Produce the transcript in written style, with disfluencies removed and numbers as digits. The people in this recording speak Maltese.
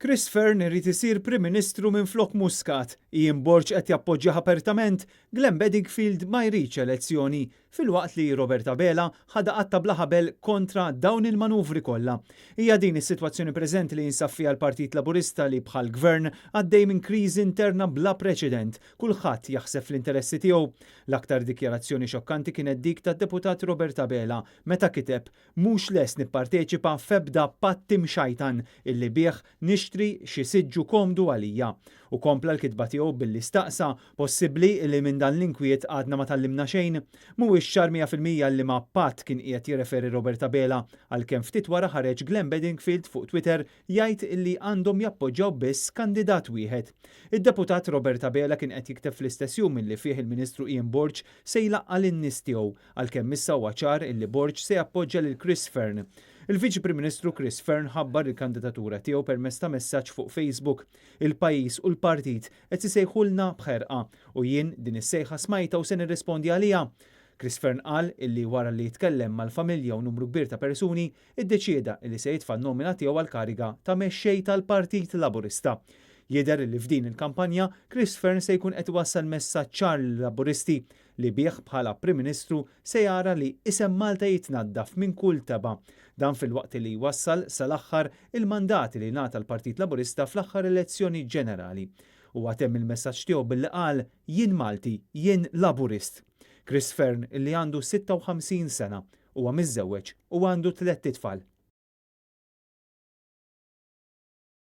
Chris Fearne irid isir Prim Ministru minflok Muscat, Ian Borg qed jappoġġjah apertament, Glenn Bedingfield ma jridx elezzjoni, filwaqt li Robert Abela ħadha qatta bla ħabel kontra dawn il-manuvri kollha. Hija din is-sitwazzjoni preżenti li jinsab fiha l-Partit Laburista li bħal gvern għaddej minn kriżi interna bla preċedent, kulħadd jaħseb fl-interessi tiegħu. L-aktar dikjarazzjoni xokkanti kienet dik tad-deputat Robert Abela meta kiteb: "Mhux lest nipparteċipa f'ebda patt imxajtan illi bih nixtri xi siġġu komdu għalija." U kompla l-kitba tiegħu billi staqsa: "Possibbli li minn dan l-inkwiet għadna ma tgħallimna xejn?" Mhuwiex ċar 100% li ma patt kien qiegħed jirreferi Robert Abela, għalkemm ftit wara ħareġ Glenn Bedingfield fuq Twitter jgħid illi għandhom jappoġġjaw biss kandidat wieħed. Id-deputat Robert Abela kien qed jikteb fl-istess jum illi fih il-Ministru Ian Borg se jlaqqa' lin-nies tiegħu, għalkemm issa huwa ċar illi Borg se jappoġġja lil Chris Fearne. Il-Viċi Prim Ministru Chris Fearne ħabbar il-kandidatura tiegħu permezz ta' messaġġ fuq Facebook. "Il-pajjiż u l-partit qed isejħulna b'ħerqa u jien din is-sejħa smajta u se nirrispondi għaliha." Chris Fearne qal illi wara li jitkellem mal-familja u numru kbir ta' persuni, iddeċieda illi se jitfa' nomina tiegħu għal-kariga ta' mexxej tal-Partit Laburista. Jidher li f'din il-kampanja Chris Fearne se jkun qed iwassal messaġġ ċar lill-Laburisti li bih bħala Prim Ministru se jara li isem Malta jitnaddaf minn kull tebgħa. Dan filwaqt li jwassal sal-aħħar il-mandat li ngħata l-Partit Laburista fl-aħħar elezzjoni ġenerali. U temm il-messaġġ tiegħu billi qal: "Jien Malti, jien Laburist." Chris Fearne, illi għandu 56 sena, huwa miżżewweġ u għandu tlett itfal.